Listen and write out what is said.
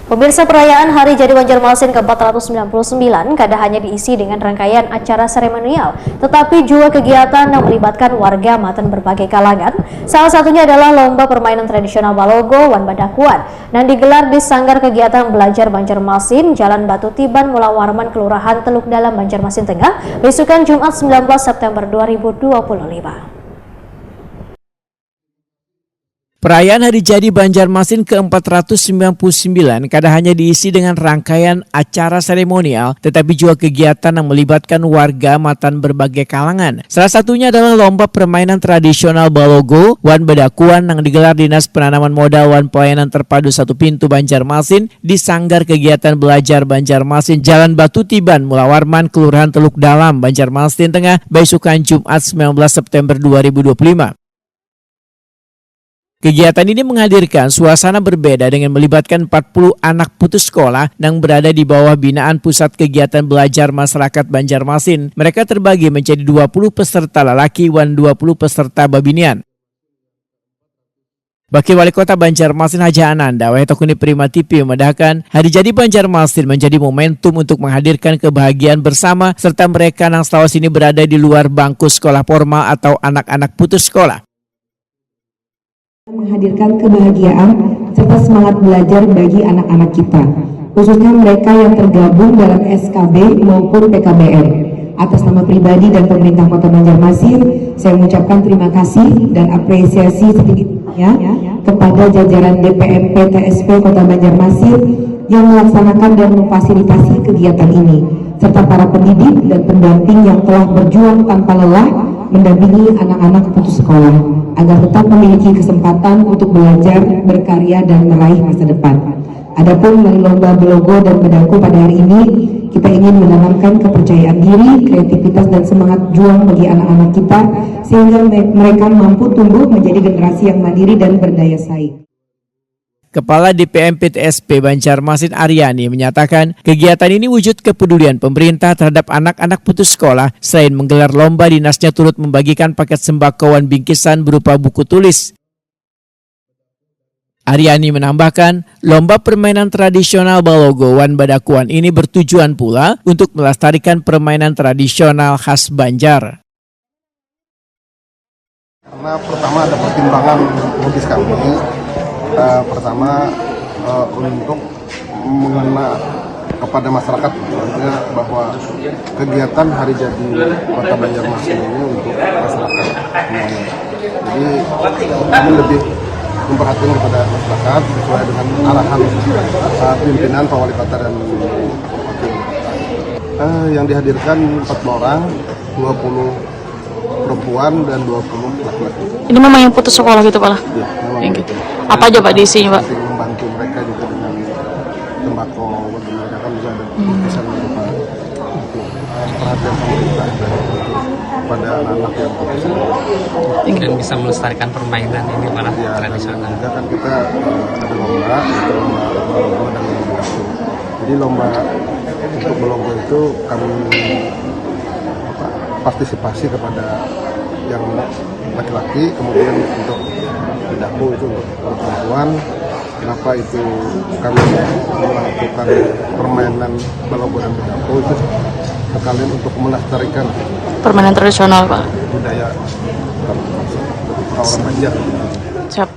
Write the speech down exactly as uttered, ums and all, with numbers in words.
Pemirsa, perayaan Hari Jadi Banjarmasin ke empat ratus sembilan puluh sembilan kada hanya diisi dengan rangkaian acara seremonial, tetapi juga kegiatan yang melibatkan warga matan berbagai kalangan. Salah satunya adalah lomba permainan tradisional Balogo wan Badakuan yang digelar di Sanggar Kegiatan Belajar Banjarmasin, Jalan Batu Tiban, Mula Warman, Kelurahan Teluk Dalam, Banjarmasin Tengah, besukan Jumat sembilan belas September dua ribu dua puluh lima. Perayaan Hari Jadi Banjarmasin ke empat ratus sembilan puluh sembilan kada hanya diisi dengan rangkaian acara seremonial, tetapi juga kegiatan yang melibatkan warga matan berbagai kalangan. Salah satunya adalah lomba permainan tradisional Balogo wan Badakuan yang digelar Dinas Penanaman Modal wan Pelayanan Terpadu Satu Pintu Banjarmasin di Sanggar Kegiatan Belajar Banjarmasin, Jalan Batu Tiban, Mula Warman, Kelurahan Teluk Dalam, Banjarmasin Tengah, baisukan Jumat sembilan belas September dua ribu dua puluh lima. Kegiatan ini menghadirkan suasana berbeda dengan melibatkan empat puluh anak putus sekolah yang berada di bawah binaan Pusat Kegiatan Belajar Masyarakat Banjarmasin. Mereka terbagi menjadi dua puluh peserta lalaki wan dua puluh peserta babinian. Wakil Wali Kota Banjarmasin Haja Ananda, Wahai Takuni Prima T V, memadahakan, Hari Jadi Banjarmasin menjadi momentum untuk menghadirkan kebahagiaan bersama serta mereka yang selama ini berada di luar bangku sekolah formal atau anak-anak putus sekolah. Menghadirkan kebahagiaan serta semangat belajar bagi anak-anak kita, khususnya mereka yang tergabung dalam S K B maupun P K B M. Atas nama pribadi dan pemerintah Kota Banjarmasin, saya mengucapkan terima kasih dan apresiasi setinggi-tingginya kepada jajaran D P M P T S P Kota Banjarmasin yang melaksanakan dan memfasilitasi kegiatan ini, serta para pendidik dan pendamping yang telah berjuang tanpa lelah mendampingi anak-anak putus sekolah agar tetap memiliki kesempatan untuk belajar, berkarya, dan meraih masa depan. Adapun melalui lomba Belogo dan Bedaku pada hari ini, kita ingin menanamkan kepercayaan diri, kreativitas, dan semangat juang bagi anak-anak kita sehingga me- mereka mampu tumbuh menjadi generasi yang mandiri dan berdaya saing. Kepala D P M P T S P Banjarmasin Aryani menyatakan, kegiatan ini wujud kepedulian pemerintah terhadap anak-anak putus sekolah. Selain menggelar lomba, dinasnya turut membagikan paket sembako wan bingkisan berupa buku tulis. Aryani menambahkan, lomba permainan tradisional Balogo wan Badakuan ini bertujuan pula untuk melestarikan permainan tradisional khas Banjar. Karena pertama ada pertimbangan logis kami. Eh, pertama, eh, untuk mengena kepada masyarakat, maksudnya bahwa kegiatan Hari Jadi Kota Banjarmasin ini untuk masyarakat semuanya. Jadi, kami lebih memperhatikan kepada masyarakat sesuai dengan arahan, eh, pimpinan Pak Wali Kota dan Wakil Wali Kota. Eh, yang dihadirkan empat puluh orang, dua puluh perempuan dan dua puluh laki-laki. Ini memang yang putus sekolah gitu, Pak lah? Ya, memang Yang begitu. Apa aja, Pak, diisinya, Pak? Untuk membantu mereka juga dengan sembako, bagi mereka kan bisa ada bingkisan berupa itu. Eh, perhatian pemerintah dari itu pada anak-anak yang putus sekolah. Dan bisa melestarikan permainan ini malah Ya, dan tradisional. Juga kan kita, eh, ada lomba, itu lomba, lomba, lomba dan lomba itu. Jadi lomba untuk Belogo itu kami, apa, partisipasi kepada yang laki-laki, kemudian untuk Bedaku itu untuk perempuan. Kenapa itu kami melakukan permainan Belogo dan Bedaku itu sekalian untuk melestarikan Permainan tradisional, Pak. Budaya orang Banjar. Siap.